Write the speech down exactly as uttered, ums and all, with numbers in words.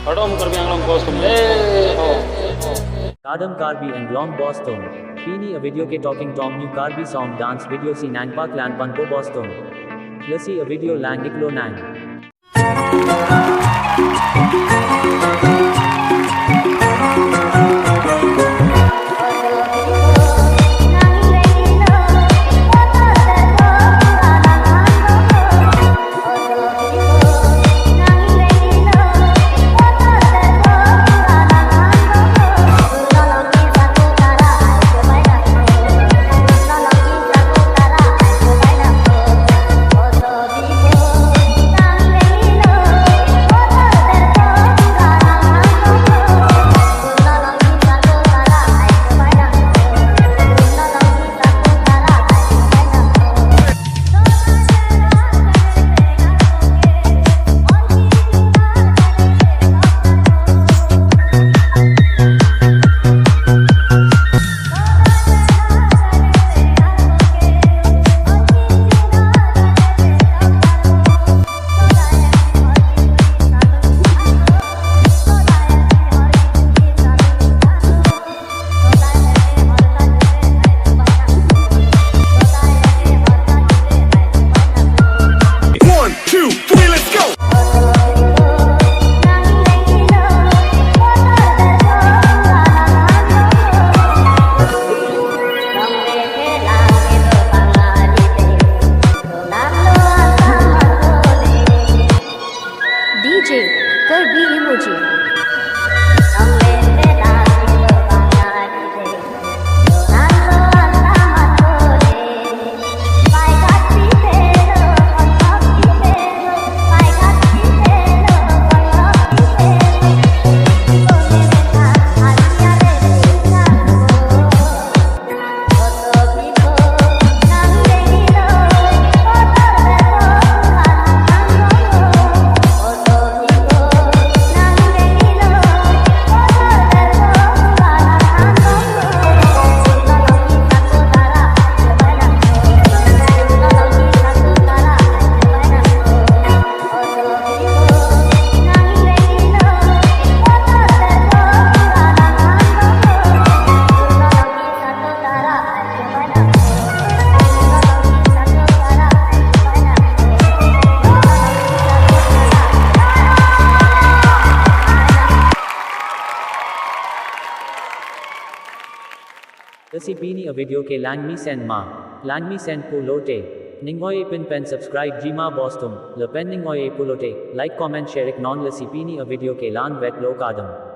Kardom Karbi Anglong bostum. Eh, oh. Kardom Karbi Anglong bostum. Pini a-video ke Talking Tong New Karbi Song Dance video si nangpaklang ponpo bostum. Lasi a-video lang-ik lonang. One, two, three, let's go! D J Karbi Emoji. Lasi pini a-video ke langmesen ma? Langmesen pulote, ning oi-e pin pen subscribe-ji ma bostum, lapen ning oi-e pulote like, comment, share-iknon. Lasi pini a-video ke lang-vetlo, kardom.